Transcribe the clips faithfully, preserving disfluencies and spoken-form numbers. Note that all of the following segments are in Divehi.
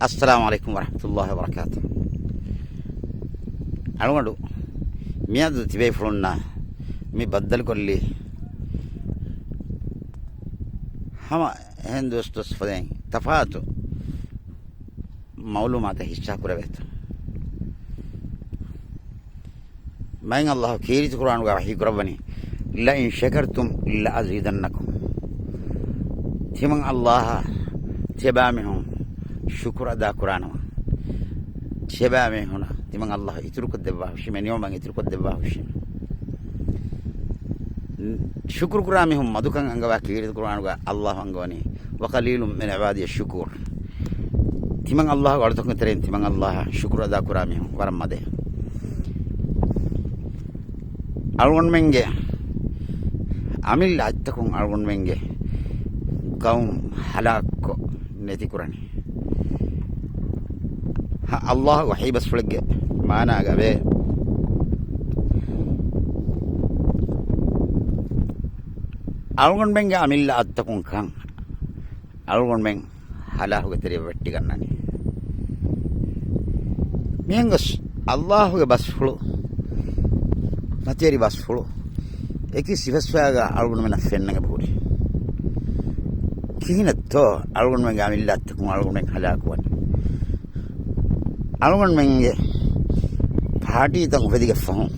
އައްސަލާމު ޢަލައިކުމް ވަރަޙްމަތުﷲި ވަބަރަކާތު. އަޅުގަނޑު މިއަދު ތިބޭފުޅުންނާ މި ބައްދަލުކޮށްލީ ހަމަ އެހެން ދުވަސް ދުވަސް ފަދައިން ތަފާތު މައުލޫމާތަށް ހިއްސާ ކުރެވޭތޯ. މާތް ﷲ ކީރިތި ޤުރްއާނުގަ ވަޙީ ކުރައްވަނީ، "لئن شكرتم لأزيدنكم." ތިމަން ﷲ އަށް ތިޔަބައިމީހުން ޝުކުރު އަދާ ކުރާނަމަ، ތިޔަބައިމީހުންނަށް ތިމަން ﷲ އިތުރުކޮށްދެއްވާ ހުށީމޭ، ނިޢުމަތް އިތުރުކޮށްދެއްވާ ހުށީމޭ. ޝުކުރު ކުރާ މީހުން މަދުކަން އަންގަވާ ކީރިތި ޤުރްއާނުގަ ﷲ އަންގަވަނީ، "وقليل من عبادي الشكور." ތިމަން ﷲ އަޅުތަކުން ތެރެއިން ތިމަން ﷲ އަށް ޝުކުރު އަދާ ކުރާ މީހުން ވަރަށް މަދޭ. އަޅުގަނޑުމެންގެ އަމިއްލަ އަތްތަކުން އަޅުގަނޑުމެންގެ ޤައުމު ހަލާކުކޮށް ނެތިކުރަނީ. ހަ، ﷲ ވަޙީ ބަސްފުޅެއްގެ މާނާގަ ވޭ، އަޅުގަނޑުމެންގެ އަމިއްލަ އަތްތަކުން ކަން އަޅުގަނޑުމެން ހަލާކުގެ ތެރެއަށް ވެއްޓިގަންނަނީ. މިހެން ގޮސް ﷲގެ ބަސްފުޅު، މަތިވެރި ބަސްފުޅު އެކި ސިފަސިފައިގަ އަޅުގަނޑުމެންނަށް ފެންނަން އެބަހުރި. ކިހިނެއްތޯ އަޅުގަނޑުމެންގެ އަމިއްލަ އަތްތަކުން އަޅުގަނޑުމެން ހަލާކުވަނީ؟ އަޅުގަނޑުމެންގެ ޕާޓީތައް އުފެދިގެން ފަހުން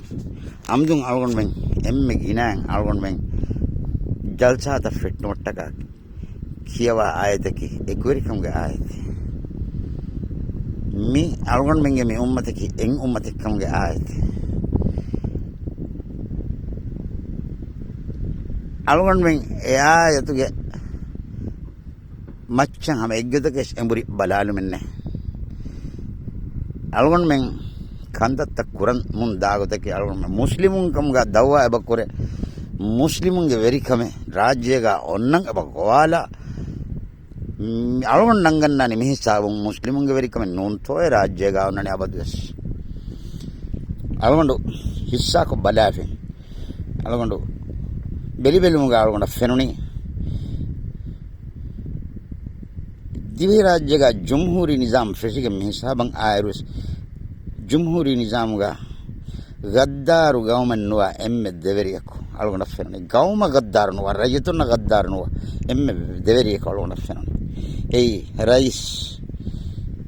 އަމްދުން އަޅުގަނޑުމެން އެންމެ ގިނައިން އަޅުގަނޑުމެން ޖަލްސާތައް ފެއްޓުމަށްޓަކާ ކިޔަވާ އާޔަތަކީ އެކުވެރިކަމުގެ އާޔަތެއް. މި އަޅުގަނޑުމެންގެ މި އުއްމަތަކީ އެއް އުއްމަތެއްކަމުގެ އާޔަތެއް. އަޅުގަނޑުމެން އެ އާޔަތުގެ މައްޗަށް ހަމަ އެއްގޮތަކަށް އެނބުރި ބަލާލުމެއް ނެތް. އަޅުގަނޑުމެން ކަންތައްތައް ކުރަމުން ދާގޮތަކީ އަޅުގަނޑުމެން މުސްލިމުން ކަމުގަ ދައުވާ އެބަކުރޭ. މުސްލިމުންގެ ވެރިކަމެއް ރާއްޖޭގަ އޮންނަން އެބަ ގޮވާލާ. މި އަޅުގަނޑު ނަންގަންނާނީ މި ހިސާބުން މުސްލިމުންގެ ވެރިކަމެއް ނޫންތޯއޭ ރާއްޖޭގަ އޮންނަނީ އަބަދުވެސް. އަޅުގަނޑު ހިއްސާކޮށް ބަލާފިން. އަޅުގަނޑު ބެލިބެލުމުގަ އަޅުގަނޑަށް ފެނުނީ، ދިވެހިރާއްޖޭގަ ޖުމްހޫރީ ނިޒާމް ފެށިގެން މި ހިސާބަށް އާއިރުވެސް، ޖުމްހޫރީ ނިޒާމުގަ ޣައްދާރު ގައުމެއް ނުވާ އެންމެ ދެވެރިއަކު އަޅުގަނޑަށް ފެނުނީ. ގައުމަށް ޣައްދާރު ނުވާ، ރައްޔިތުންނަށް ޣައްދާރު ނުވާ އެންމެ ދެވެރިއަކު އަޅުގަނޑަށް ފެނުނީ. އެއީ ރައީސް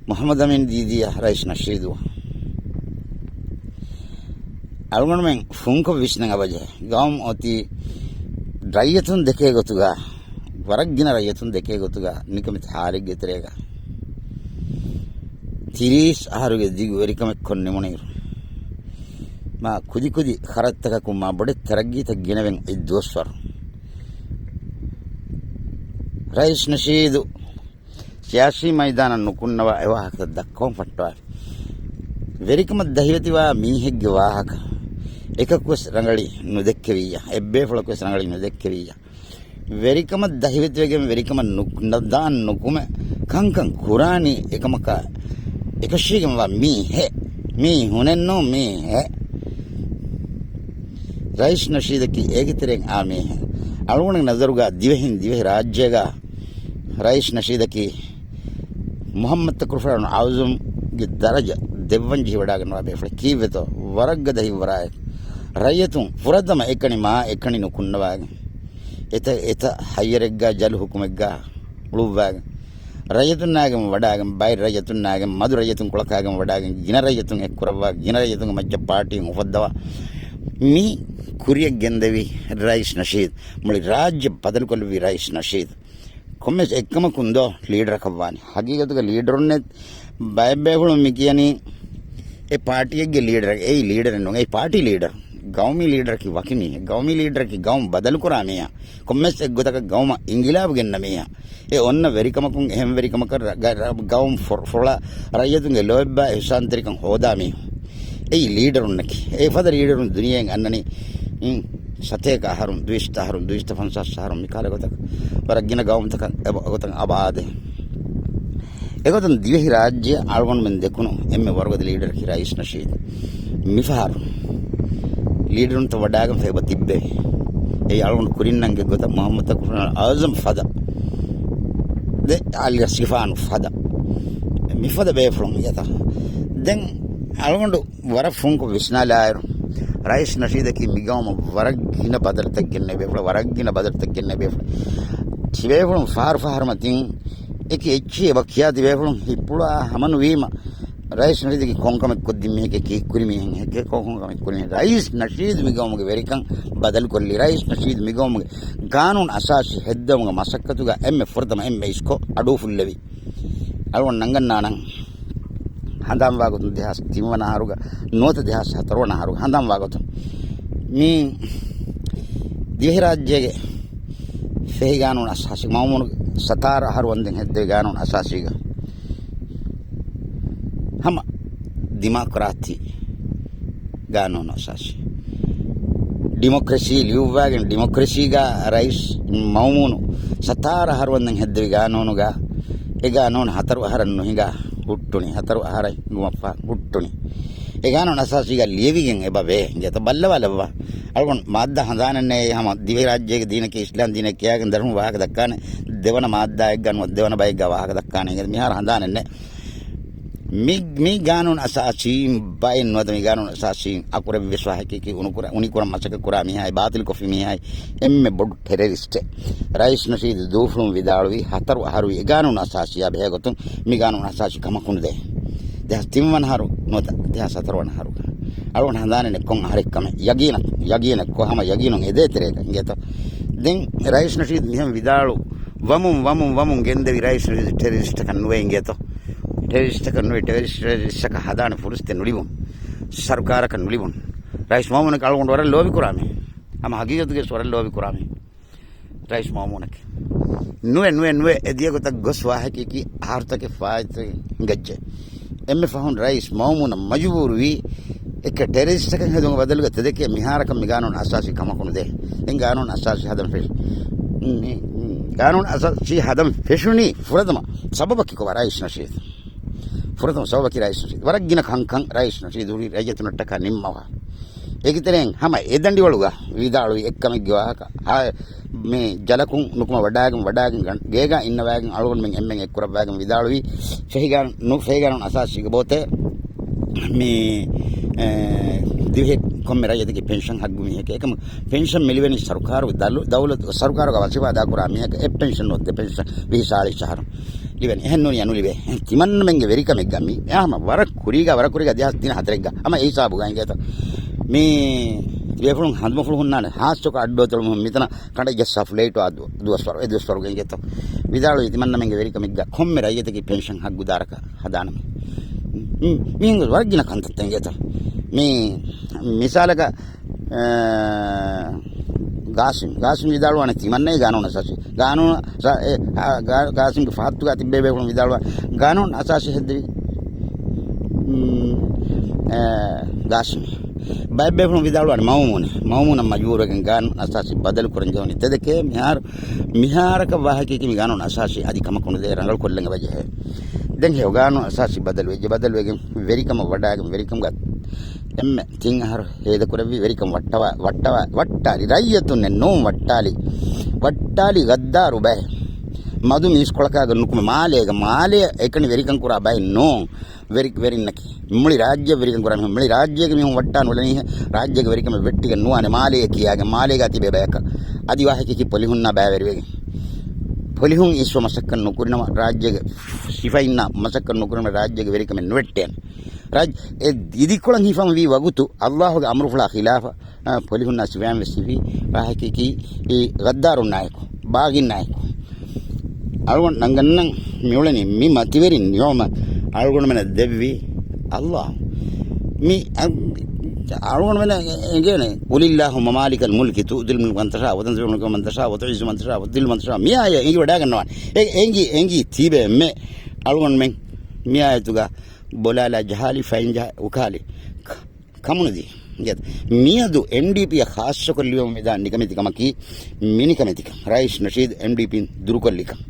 މުޙައްމަދު އަމީން ދީދީއާ ރައީސް ނަޝީދު. އަޅުގަނޑުމެން ފުންކޮށް ވިސްނަން އެބަޖެހޭ. ގައުމު އޮތީ ރައްޔިތުން ދެކޭ ގޮތުގަ، ވަރަށް ގިނަ ރައްޔިތުން ދެކޭ ގޮތުގަ ނިކަމެތި ހާލެއްގެ ތެރޭގަ. ތިރީސް އަހަރުގެ ދިގު ވެރިކަމެއް ކޮށް ނިމުނުއިރު، މާ ކުދިކުދި ޚަރަދުތަކަކުން މާ ބޮޑެތި ތަރައްގީތައް ގިނަވެން އޮތް ދުވަސްވަރު. ރައީސް ނަޝީދު ސިޔާސީ މައިދާނަށް ނުކުންނަވާ އެ ވާހަކަތައް ދައްކަވަން ފައްޓަވާފި. ވެރިކަމަށް ދަހިވެތިވާ މީހެއްގެ ވާހަކަ އެކަކުވެސް ރަނގަޅީ ނުދެއްކެވިއްޔާ، އެއްބޭފުޅަކުވެސް ރަނގަޅީ ނުދެއްކެވިއްޔާ. ވެރިކަމަށް ދަހިވެތިވެގެން ވެރިކަމަށް ނު-، ނަ-، ދާން ނުކުމެ ކަންކަން ކުރާނީ އެކަމަކާ އެކަށީގެންވާ މީހެއް. މީހުނެއްނޫ މީހެއް. ރައީސް ނަޝީދަކީ އޭގެ ތެރެއިން އާ މީހެއް. އަޅުގަނޑުގެ ނަޒަރުގަ ދިވެހިން ދިވެހި ރާއްޖޭގަ ރައީސް ނަޝީދަކީ މުޙައްމަދު ތަކުރުފުރާނު އަޢުޒަމްގެ ދަރަޖަ ދެއްވަން ޖެހިވަޑާގަންނަވާ ބޭފުޅެއް. ކީއްވެތޯ؟ ވަރަށް ގަދަ ހިތްވަރާއެއް. ރައްޔިތުން ފުރަތަމަ އެކަނި މާ އެކަނި ނުކުންނަވާގެން، އެތައް އެތައް ހައްޔަރެއްގާ ޖަލު ހުކުމެއްގާ އުޅުއްވާގެން، ރައްޔިތުންނާގެން ވަޑާގެން، ބައެއް ރައްޔިތުންނާގެން، މަދު ރައްޔިތުން ކުޅަކާގެން ވަޑާގެން، ގިނަ ރައްޔިތުން އެއްކުރައްވާ، ގިނަ ރައްޔިތުންގެ މައްޗަށް ޕާޓީން އުފައްދަވާ، މި ކުރިޔަށް ގެންދެވި ރައީސް ނަޝީދު މުޅި ރާއްޖެ ބަދަލުކޮށްލެއްވި ރައީސް ނަޝީދު. ކޮންމެސް އެއްކަމަކުން ދޯ ލީޑަރަކަށް ވާނެ؟ ހަގީގަތުގަ ލީޑަރުންނެއް. ބައެއް ބޭފުޅުން މި ކިޔަނީ އެ ޕާޓީއެއްގެ ލީޑަރ، އެއީ ލީޑަރެއް ނޫން، އެއީ ޕާޓީ ލީޑަރ. ގައުމީ ލީޑަރަކީ ވަކި މީހެއް. ގައުމީ ލީޑަރަކީ ގައުމު ބަދަލުކުރާ މީހާ. ކޮންމެސް އެއްގޮތަކަށް ގައުމަށް އިންގިލާބު ގެންނަ މީހާ. އެ އޮންނަ ވެރިކަމަކުން އެހެން ވެރިކަމަކަށް ރަ-، ގަ-، ރަ-، ގައުމު ފޮ-، ފޮޅާ ރައްޔިތުންގެ ލޯތްބާ އިޙްސާންތެރިކަން ހޯދާ މީހުން. އެއީ ލީޑަރުންނަކީ. އެ ފަދަ ލީޑަރުން ދުނިޔެއިން އަންނަނީ، އިން، ސަތޭކަ އަހަރުން، ދުއިސައްތަ އަހަރުން، ދުއިސައްތަ ފަންސާސް އަހަރުން މިކާލަ ގޮތަކަށް. ވަރަށް ގިނަ ގައުމުތަކަށް އެބަ-، ގޮތަށް އަބަ އާދޭ. އެގޮތުން ދިވެހި ރާއްޖެ އަޅުގަނޑުމެން ދެކުނު އެންމެ ވަރުގަދަ ލީޑަރަކީ ރައީސް ނަޝީދު. މިފަހަރު ލީޑަރުންތައް ވަޑާގެން ފޭބަ ތިއްބެވި. އެއީ އަޅުގަނޑު ކުރިން ނަންގެ ގޮތަށް މުޙައްމަދު ތަކުރުފުރާނު އަޢުޒަމް ފަދަ. ދެ އަލި ރަސްގެފާނު ފަދަ. މިފަދަ ބޭފުޅުން އިނގޭތަ؟ ދެން އަޅުގަނޑު ވަރަށް ފުންކޮށް ވިސްނާލާއިރު، ރައީސް ނަޝީދަކީ މިގައުމަށް ވަރަށް ގިނަ ބަދަލުތައް ގެންނެވި ބޭފުޅެއް، ވަރަށް ގިނަ ބަދަލުތައް ގެންނެވި ބޭފުޅެއް. ތިބޭފުޅުން ފަހަރު ފަހަރު މަތިން އެކި އެއްޗި އެބަ ކިޔާ ތިބޭފުޅުން ހިތްޕުޅާ ހަމަނުވީމަ، ރައީސް ނަޝީދަކީ ކޮންކަމެއް ކޮށްދިން މީހެކޭ، ކީއްކުރި މީހެކޭ، ކޮން ކަމެއް ކުރި މީހެއް. ރައީސް ނަޝީދު މިގައުމުގެ ވެރިކަން ބަދަލުކޮށްލި. ރައީސް ނަޝީދު މިގައުމުގެ ގާނޫނު އަސާސީ ހެއްދެވުމުގެ މަސައްކަތުގަ އެންމެ ފުރަތަމަ އެންމެ އިސްކޮށް އަޑުއުފުއްލެވި. އަޅުގަނޑު ނަންގަންނާނަން ހަނދާންވާ ގޮތުން ދެހާސް ތިންވަނަ އަހަރުގަ ނުވަތަ ދެހާސް ހަތަރުވަނަ އަހަރުގަ ހަނދާންވާ ގޮތުން މި ދިވެހިރާއްޖޭގެ ފެހި ގާނޫނު އަސާސީ މައުމޫނު ސަތާރަ އަހަރު ވަންދެން ހެއްދެވި ގާނޫނު އަސާސީގަ ހަމަ ދިމޮކްރާތީ ގާނޫނު އަސާސީ. ޑިމޮކްރަސީ ލިޔުއްވާގެން ޑިމޮކްރަސީގަ ރައީސް މައުމޫނު ސަތާރަ އަހަރު ވަންދެން ހެއްދެވި ގާނޫނުގަ އެ ގާނޫނު ހަތަރު އަހަރަށް ނުހިނގާ ހުއްޓުނީ. ހަތަރު އަހަރަށް ހިނގުމަށްފަހު ހުއްޓުނީ. އެ ގާނޫނު އަސާސީގަ ލިޔެވިގެން އެބަ ވޭ އިނގޭތަ؟ ބައްލަވާލައްވާ. އަޅުގަނޑު މާއްދާ ހަނދާނެއް ނެތް ހަމަ ދިވެހިރާއްޖޭގެ ދީނަކީ އިސްލާމް ދީނެއް ކިޔާގެން ދަރުން ވާހަކަ ދައްކާނެ. ދެވަނަ މާއްދާއެއްގަ ނުވަތަ ދެވަނަ ބައެއްގަ ވާހަކަ ދައްކާނެ އިނގޭތަ؟ މިހާރު ހަނދާނެއް ނެތް. މި، މި ގާނޫނު އަސާސީން ބައެއް ނުވަތަ މި ގާނޫނު އަސާސީން އަކުރެއްވި ވެސް ވާހަކައަކީ އުނިކުރަ-، އުނިކުރަން މަސައްކަތް ކުރާ މީހާއި ބާތިލްކޮށްފި މީހާއި އެންމެ ބޮޑު ޓެރަރިސްޓެއް. ރައީސް ނަޝީދު ދޫފުޅުން ވިދާޅުވީ ހަތަރު އަހަރު އެ ގާނޫނު އަސާސީއާ ބެހޭގޮތުން މި ގާނޫނު އަސާސީ ކަމަކު ނުދޭ. ދެހާސް ތިން ވަނަ އަހަރު ނުވަތަ ދެހާސް ހަތަރު ވަނަ އަހަރު. އަޅުގަނޑު ހަނދާނެއް ނެތް ކޮން އަހަރެއް ކަމެއް. ޔަގީނަށް، ޔަގީނެއް ކޮށް ހަމަ ޔަގީނުން އެދޭ ތެރޭގަ އިނގޭތޯ. ދެން ރައީސް ނަޝީދު މިހެން ވިދާޅު ވަމުން، ވަމުން، ވަމުން ގެންދެވި ރައީސް ނަޝީދު ޓެރަރިސްޓަކަށް ނުވޭ އިނގޭތޯ. ޓެރަރިސްޓަކަށް ނުވޭ، ޓެރަރިސްޓަކަށް ހަދާނެ ފުރުސަތެއް ނުލިބުން. ސަރުކާރަކަށް ނުލިބުން. ރައީސް މައުމޫނަކީ އަޅުގަނޑު ވަރަށް ލޯބި ކުރާ މީހެއް. ހަމަ ހަގީގަތުގައި ވަރަށް ލޯބި ކުރާ މީހެއް. ރައީސް މައުމޫނަކީ. ނުވެ، ނުވެ، ނުވެ. އެ ދިޔަ ގޮތަށް ގޮސް ވާހަކައަކީ އަހަރުތަކެއް ފާއިތުތަކެއް ހިނގައްޖެ. އެންމެ ފަހުން ރައީސް މައުމޫނަށް މަޖުބޫރުވީ އެކަ ޓެރަރިސްޓަކަށް ހެދުމުގެ ބަދަލުގަ ތެދެކޭ މިހާރަކަށް މި ގާނޫނު އަސާސީ ކަމަކު ނުދޭ. ދެން ގާނޫނު އަސާސީ ހަދަން ފެށު-، ގާނޫނު އަސާސީ ހަދަން ފެށުނީ ފުރަތަމަ ސަބަބަކީ ކޮބާ؟ ރައީސް ނަޝީދު. ފުރަތަމަ ސަބަބަކީ ރައީސް ނަޝީދު. ވަރަށް ގިނަ ކަންކަން ރައީސް ނަޝީދު ހުރީ ރައްޔިތުންނަށްޓަކާ ނިންމަވާ. އޭގެތެރެއިން ހަމަ އެ ދަނޑިވަޅުގަ ވިދާޅުވި އެއްކަމެއްގެ ވާހަކަ. ހާ، މި ޖަލަކުން ނުކުމެ ވަޑާގެން، ވަޑާގެން ގަން-، ގޭގަ އިންނަވާގެން އަޅުގަނޑުމެން އެންމެން އެއްކުރައްވާގެން ވިދާޅުވީ ފެހިގާނު-، ނު-، ފެހިގާނޫނު އަސާސީގެ ބޯތެ މި، އެ، ދިވެހި ކޮންމެ ރައްޔިތަކީ ޕެންޝަން ހައްގު މީހެކޭ. އެކަމަ ޕެންޝަން މި ލިބެނީ ސަރުކާރުގެ ދަލު-، ދައުލަތު، ސަރުކާރުގެ ވަޒީފާ އަދާކުރާ މީހަކަށް އެއް ޕެންޝަން ނުވަތަ ދެ ޕެންޝަން ވިހި ސާޅީސް އަހަރު ލިބެނީ. އެހެން ނޫނީ ނުލިބޭ. ތިމަންނަމެންގެ ވެރިކަމެއްގަ މި އެ ހަމަ ވަރަށް ކުރީގަ، ވަރަށް ކުރީގަ ދެހާސް ތިން ހަތަރެއްގަ ހަމަ އެ ހިސާބުގަ އިނގޭތޯ. މި ބޭފުޅުން ހަނދުމަފުޅު ހުންނާނެ ހާސްކޮށް އައްޑުއަތޮޅު މިހުން މިތަނަށް ކަނޑައިގަސް ސަފްލައިޓު އާ ދު-، ދުވަސްވަރު، އެ ދުވަސްވަރުގަ އިނގޭތޯ. ވިދާޅުވީ ތިމަންނަމެންގެ ވެރިކަމެއްގަ ކޮންމެ ރައްޔިތަކީ ޕެންޝަން ހައްގުދާރަކަށް ހަދާނަމޭ. މި-، މިހެން ވަރަށް ގިނަ ކަންތައްތައް އިނގޭތޯ. މި މިސާލަކަށް، އެ، ގާސިމް، ގާސިމް ވިދާޅުވާނެ ތިމަންނައީ ގާނޫނު އަސާސީ. ގާނޫނު ސަ-، އެ، އާ، ގާ-، ގާސިމްގެ ފަހަތުގަ ތިއްބޭ ބޭފުޅުން ވިދާޅުވާ ގާނޫނު އަސާސީ ހެއްދެވީ، މް، އެ، ގާސިމް. ބައެއް ބޭފުޅުން ވިދާޅުވާނެ މައުމޫނެ. މައުމޫނަށް މަޖުބޫރުވެގެން ގާނޫނު އަސާސީ ބަދަލު ކުރަން ޖެހުނީ. ތެދެކޭ މިހާރު، މިހާރަކަށް ވާހަކައަކީ މި ގާނޫނު އަސާސީ އަދި ކަމަކު ނުދޭ ރަނގަޅު ކޮށްލަން އެބަޖެހޭ. ދެން ހެޔޮ ގާނޫނު އަސާސީ ބަދަލު ވެއްޖެ، ބަދަލުވެގެން ވެރިކަމަށް ވަޑާގެން ވެރިކަމުގަ އެންމެ ތިން އަހަރު ހޭދަކުރެއްވި ވެރިކަން ވައްޓަވާ، ވައްޓަވާ، ވައްޓާލި. ރައްޔިތުންނެއް ނޫން ވައްޓާލި. ވައްޓާލި ޣައްދާރު ބައެއް. މަދު މީސްކޮޅަކާގަ ނުކުމެ މާލޭގަ، މާލޭ އެކަނި ވެރިކަން ކުރާ ބައެއް ނޫން. ވެރި-، ވެރިންނަކީ. މުޅި ރާއްޖެ ވެރިކަން ކުރާ މީހުން. މުޅި ރާއްޖޭގެ މީހުން ވައްޓާ ނުލަނީ ރާއްޖޭގެ ވެރިކަމެއް ވެއްޓިގެން ނުވާނެ މާލޭ ކިޔާގެން. މާލޭގަ ތިބޭ ބަޔަކަށް. އަދި ވާހަކައަކީ ޕޮލިހުންނާ ބައިވެރިވެގެން. ޕޮލިހުން އިސްވަ މަސައްކަތް ނުކުރިނަމަ ރާއްޖޭގެ ސިފައިންނާ މަސައްކަތް ނުކުރިނަމަ ރާއްޖޭގެ ވެރިކަމެއް ނުވެއްޓޭނެ. ރާއް-، އެ އިދިކޮޅަށް ހިފަން ވީ ވަގުތު އައްލާހުގެ އަމުރުފުޅާ ޚިލާފަށް، އާ، ޕޮލިހުންނާ ސިފައިން ވެސް ހިފީ ވާހަކައަކީ އެ ޣައްދާރުންނާއެކު، ބާޣީންނާއެކު. އަޅުގަނޑު ނަންގަންނަން މިއުޅެނީ މި މަތިވެރި ނިޢުމަތް އަޅުގަނޑުމެނަށް ދެއްވީ އައްލާހު. މި އަ-، އަޅުގަނޑުމެނަށް އެނގޭނެ، "قل اللهم مالك الملك تؤتي الملك من تشاء وتنزع الملك ممن تشاء وتعز من تشاء وتذل من تشاء." މި އާޔަތް އެނގިވަޑައިގަންނަވާނެ. އެ-، އެނގި، އެނގި ތިބެ މެ އަޅުގަނޑުމެން މި އާޔަތުގަ ބޮލާލާ ޖަހާލި ފައިން ޖަހާ އުކާލި. ކަމުނުދީ. މިއަދު އެމްޑީޕީއަށް ޚާއްޞަކޮށް ލިބެމުން މިދާ ނިކަމެތިކަމަކީ، މިނިކަމެތިކަން. ރައީސް ނަޝީދު އެމްޑީޕީން ދުރުކޮށްލިކަން.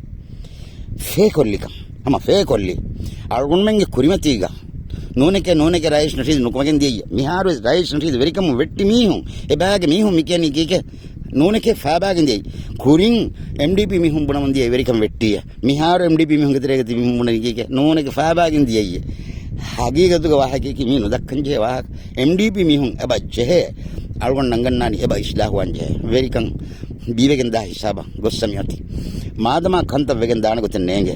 ފޭކޮށްލިކަން. ހަމަ ފޭކޮށްލި. އަޅުގަނޑުމެންގެ ކުރިމަތީގަ. ނޫނެކޭ، ނޫނެކޭ ރައީސް ނަޝީދު ނުކުމެގެން ދިޔައީ. މިހާރުވެސް ރައީސް ނަޝީދު ވެރިކަމުން ވެއްޓި މީހުން. އެބައިގެ މީހުން މިކިޔަނީ ކީކޭ؟ ނޫނެކޭ ފާބާގެން ދިޔައީ. ކުރިން އެމްޑީޕީ މީހުން ބުނަމުން ދިޔަ ވެރިކަން ވެއްޓިއްޔާ. މިހާރު އެމްޑީޕީ މީހުންގެ ތެރޭގަ ތިބި މީހުން ބުނަނީ ކީކޭ؟ ނޫނެކޭ ފާބާގެން ދިޔައްޔޭ. ހަގީގަތުގަ ވާހަކައަކީ މީ ނުދައްކަން ޖެހޭ ވާހަކަ. އެމްޑީޕީ މީހުން އެބަ ޖެހޭ. އަޅުގަނޑު ނަންގަންނާނީ އެބަ އިސްލާހުވާން ޖެހޭ. ވެރިކަން ބީވެގެން ދާ ހިސާބަށް ގޮއްސަ މިއޮތީ. މާދަމާ ކަންތައް ވެގެން ދާނެ ގޮތެއް ނޭނގެ.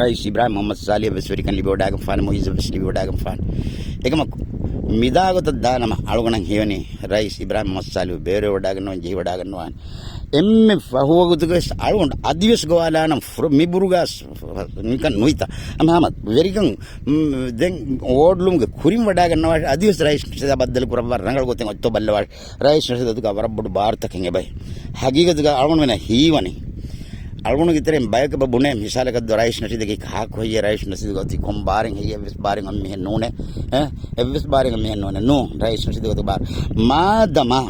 ރައީސް އިބްރާހިމް މުހައްމަދު ސާލިހަށް ވެސް ވެރިކަން ލިބިވަޑާގެންފާނެ، މުއިއްޒަށް ވެސް ލިބިވަޑާގެންފާނެ. އެކަމަކު، މިދާ ގޮތަށް ދާނަމަ އަޅުގަނޑަށް ހީވަނީ ރައީސް އިބްރާހިމް މުހައްމަދު ސާލިހު ބޭރުވެވަޑާގަންނަވާން، ޖެހިވަޑާގަންނަވާނެ. އެންމެ ފަހު ވަގުތުގަ ވެސް އަޅުގަނޑު އަދިވެސް ގޮވާލާނަން ފުރ-، މި ބުރުގާ ސް-، ނިކަން ނުވިތަ. އަމާމަ ވެރިކަން، މް، ދެން އޯޑްލުމުގެ ކުރިން ވަޑާގަންނަވާށި، އަދިވެސް ރައީސް ނަޝީދާ ބައްދަލު ކުރައްވާ ރަނގަޅު ގޮތެއް އޮތްތޯ ބައްލަވާށި. ރައީސް ނަޝީދުގަ ވަރަށް ބޮޑު ބާރުތަކެއް އެބައި. ހަގީގަތުގަ އަޅުގަނޑުމެންނަށް ހީވަނީ. އަޅުގަނޑުގެ ތެރެއިން ބަޔަކު އެބަ ބުނޭ، މިސާލަކަށް ދޯ ރައީސް ނަޝީދަކީ ކާކު ހެއްޔޭ؟ ރައީސް ނަޝީދުގަ އޮތީ ކޮން ބާރެއް ހެއްޔޭ؟ އެއްވެސް ބާރެއް އޮތް މީހެއް ނޫނޭ. އެ؟ އެއްވެސް ބާރެއް އޮތް މީހެއް ނޫނޭ. ނޫން. ރައީސް ނަޝީދުގަ އޮތީ ބާރު. މާދަމާ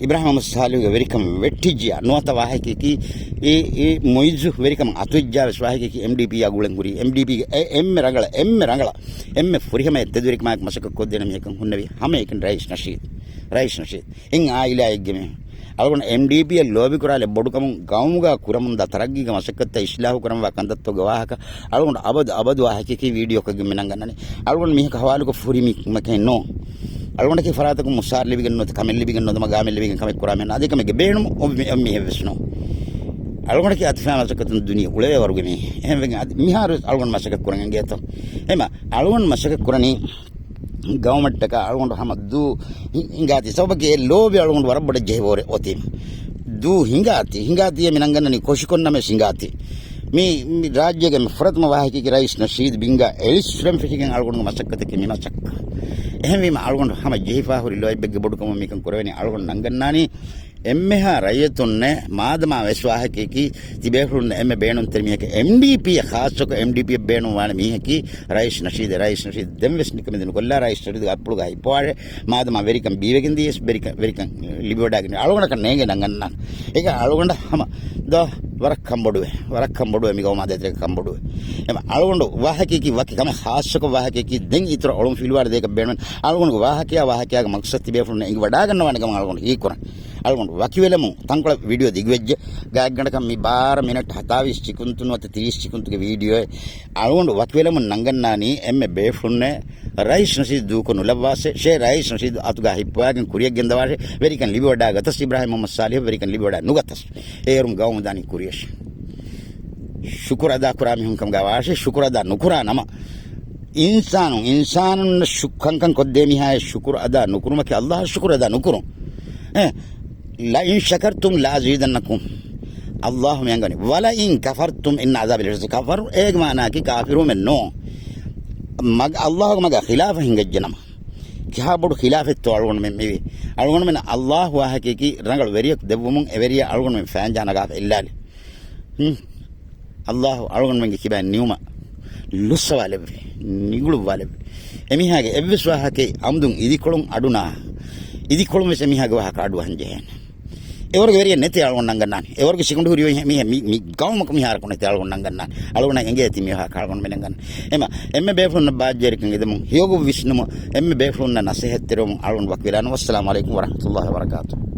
އިބްރާހިމް މުހައްމަދު ސާލިހުގެ ވެރިކަމެއް ވެއްޓިއްޖިޔާ، ނުވަތަ ވާހަކައަކީ، އެ، އެ މުއިއްޒު ވެރިކަމަށް އަތުވެއްޖާ ވެސް ވާހަކައަކީ އެމްޑީޕީއާ ގުޅެން ހުރީ، އެމްޑީޕީގެ އެ، އެންމެ ރަނގަޅަށް، އެންމެ ރަނގަޅަށް، އެންމެ ފުރިހަމަޔަށް ތެދުވެރިކަމާއެކު މަސައްކަތް ކޮށްދޭނެ މީހަކަށް ހުންނެވި ހަމައެކަނި ރައީސް ނަޝީދު. ރައީސް ނަޝީދު. އެއް އާއިލާއެއްގެ މީހުން. އަޅުގަނޑު އެމްޑީޕީއަށް ލޯބިކުރާލެއް ބޮޑުކަމުން ގައުމުގަ ކުރަމުންދާ ތަރައްގީގެ މަސައްކަތްތައް އިސްލާހު ކުރަންވާ ކަންތައްތަކުގެ ވާހަކަ އަޅުގަނޑު އަބަދު، އަބަދު ވާހަކައަކީ ވީޑިއޯއަކަށް މި ނަންގަންނަނީ. އަޅުގަނޑު މީހަކަށް ހަވާލުކޮށް ފުރި މީހަކެއް ނޫން. އަޅުގަނޑަކީ ފަރާތަކުން މުސާރަ ލިބިގެން ނުވަތަ ކަމެއް ލިބިގެން ނުވަތަ މަގާމެއް ލިބިގެން ކަމެއް ކުރާ މީހެއް ނޫން. އަދި ކަމެއްގެ ބޭނުމަށް އޮތް މި-، އޮތް މީހެއް ވެސް ނޫން. އަޅުގަނޑަކީ އަތިފައި މަސައްކަތުން ދުނިޔެ އުޅެވޭ ވަރުގެ މީހެއް. އެހެންވެގެން އަދި މިހާރު ވެސް އަޅުގަނޑު މަސައްކަތް ކުރަން އެނގޭތޯ. އެމަ އަޅުގަނޑު މަސައްކަތް ކުރަނީ ގައުމަށްޓަކާ އަޅުގަނޑު ހަމަ ދޫ ހި-، ހިނގާތީ. ސަބަބަކީ އެ ލޯބި އަޅުގަނޑު ވަރަށް ބޮޑަށް ޖެހި ވޯރެ އޮތީމަ. ދޫ ހިނގާތީ، ހިނގާތީ މި ނަންގަންނަނީ ކޮށިކޮށް ނަމަވެސް ހިނގާތީ. މި، މި ރާއްޖޭގެ މި ފުރަތަމަ ވާހަކައަކީ ރައީސް ނަޝީދު ބިންގާ އެޅިސްފަން ފެށިގެން އަޅުގަނޑުގެ މަސައްކަތަކީ މި މަސައްކަތް. އެހެންވީމަ އަޅުގަނޑު ހަމަ ޖެހިފާ ހުރި ލޯތްބެއްގެ ބޮޑުކަމުން މިކަން ކުރެވެނީ. އަޅުގަނޑު ނަންގަންނާނީ އެންމެހާ ރައްޔިތުންނެއް މާދަމާ ވެސް ވާހަކައަކީ ތިބޭފުޅުން އެންމެ ބޭނުންތެރި މީހަކީ އެމްޑީޕީއަށް ޚާއްޞަކޮށް އެމްޑީޕީއަށް ބޭނުންވާނެ މީހަކީ ރައީސް ނަޝީދެއް. ރައީސް ނަޝީދު ދެން ވެސް ނިކަމެތި ނުކޮށްލާ ރައީސް ނަޝީދުގެ އަތްޕުޅުގަ ހިއްޕަވާށޭ. މާދަމާ ވެރިކަން ބީވެގެން ދިޔަސް ވެރިކަން، ވެރިކަން ލިބިވަޑާގެން އަޅުގަނޑަކަށް ނޭނގެ ނަންގަންނާނެ. އޭގަ އަޅުގަނޑަށް ހަމަ ދޯ ވަރަށް ކަންބޮޑުވޭ، ވަރަށް ކަންބޮޑުވޭ މި ގައުމާ ދޭތެރޭގަ ކަންބޮޑުވޭ. އެމަ އަޅުގަނޑު ވާހަކައަކީ ވަކި ކަމެއް ޚާއްޞަކޮށް ވާހަކައަކީ ދެން އިތުރަށް އޮޅުން ފިލުވާ ދޭކަށް ބޭނުމެއް. އަޅުގަނޑުގެ ވާހަކަޔާ ވާހަކަޔާގެ މަގްސަދު ތިބޭފުޅުންނަށް އެނގިވަޑާގަންނަވާނެ ކަމަށް އަޅުގަނޑު ހީކުރަން. އަޅުގަނޑު ވަކިވެލަމުން ތަންކޮޅެއް ވީޑިއޯ ދިގުވެއްޖެ. ގާތްގަނޑަކަށް މި ބާރަ މިނެޓް ހަތާވީސް ސެކުންތު ނުވަތަ ތިރީސް ސެކުންތުގެ ވީޑިއޯއެއް. އަޅުގަނޑު ވަކިވެލަމުން ނަންގަންނާނީ އެންމެ ބޭފުޅުންނެއް ރައީސް ނަޝީދު ދޫކޮށް ނުލައްވާށޭ، ޝޭ ރައީސް ނަޝީދު އަތުގަ ހިއްޕަވާގެން ކުރިޔަށް ގެންދަވާށޭ، ވެރިކަން ލިބިވަޑާ ގަތަސް، އިބްރާހިމް މުހައްމަދު ސާލިހަށް ވެރިކަން ލިބިވަޑާ ނުގަތަސް. އޭރުން ގައުމު ދާނީ ކުރިޔަށް. ޝުކުރު އަދާ ކުރާ މީހުން ކަމުގަ ވާށޭ، ޝުކުރު އަދާ ނުކުރާ ނަމަ. އިންސާނުން، އިންސާނުންނަށް ޝު-، ކަންކަން ކޮށްދޭ މީހާޔަށް ޝުކުރު އަދާ ނުކުރުމަކީ ﷲ އަށް ޝުކުރު އަދާ ނުކުރުން. އެ، لئن شكرتم لأزيدنكم. ﷲ މި އަންގަނީ. ولئن كفرتم إن عذابي لشديد. ކަފަރު އޭގެ މާނައަކީ ކާފިރުވުމެއް ނޫން. މަގ-، ﷲގެ މަގާ ޚިލާފަށް ހިނގައްޖެ ނަމަ. ކިހާ ބޮޑު ޚިލާފެއްތޯ އަޅުގަނޑުމެން މިވީ؟ އަޅުގަނޑުމެން ﷲ ވާހަކައަކީ ރަނގަޅު ވެރިޔަކު ދެއްވުމުން އެވެރިޔާ އަޅުގަނޑުމެން ފައިންޖާ ނަގާފަ އެއްލާލި. ހުން. ﷲ އަޅުގަނޑުމެންގެ ކިބައިން ނިއުމަށް ލުއްސަވާލެއްވި، ނިގުޅުއްވާލެއްވި. އެމީހާގެ އެއްވެސް ވާހަކައެއް އަމްދުން އިދިކޮޅުން އަޑުނާ، އިދިކޮޅުން ވެސް އެމީހާގެ ވާހަކަ އަޑުއަހަން ޖެހޭނެ. އެވަރުގެ ވެރިޔެއް ނެތޭ އަޅުގަނޑު ނަންގަންނާނެ. އެވަރުގެ ސިކުނޑި ހުރި މީހެއް މި، މި ގައުމަކު މިހާރަކު ނެތޭ އަޅުގަނޑު ނަންގަންނާނެ. އަޅުގަނޑަށް އެނގޭތީ މި ވާހަކަ އަޅުގަނޑުމެން ނަންގަން. އެމަ، އެންމެ ބޭފުޅުންނަށް ބާއްޖަވެރިކަން އެދެމުން، ހެޔޮގޮތް ވިސްނުމުން، އެންމެ ބޭފުޅުންނަށް ނަސޭހަތްތެރިވަމުން އަޅުގަނޑު ވަކިވެލާނަން. ވައްސަލާމު ޢަލައިކުމް ވަރަޙްމަތުﷲި ވަބަރަކާތުހު.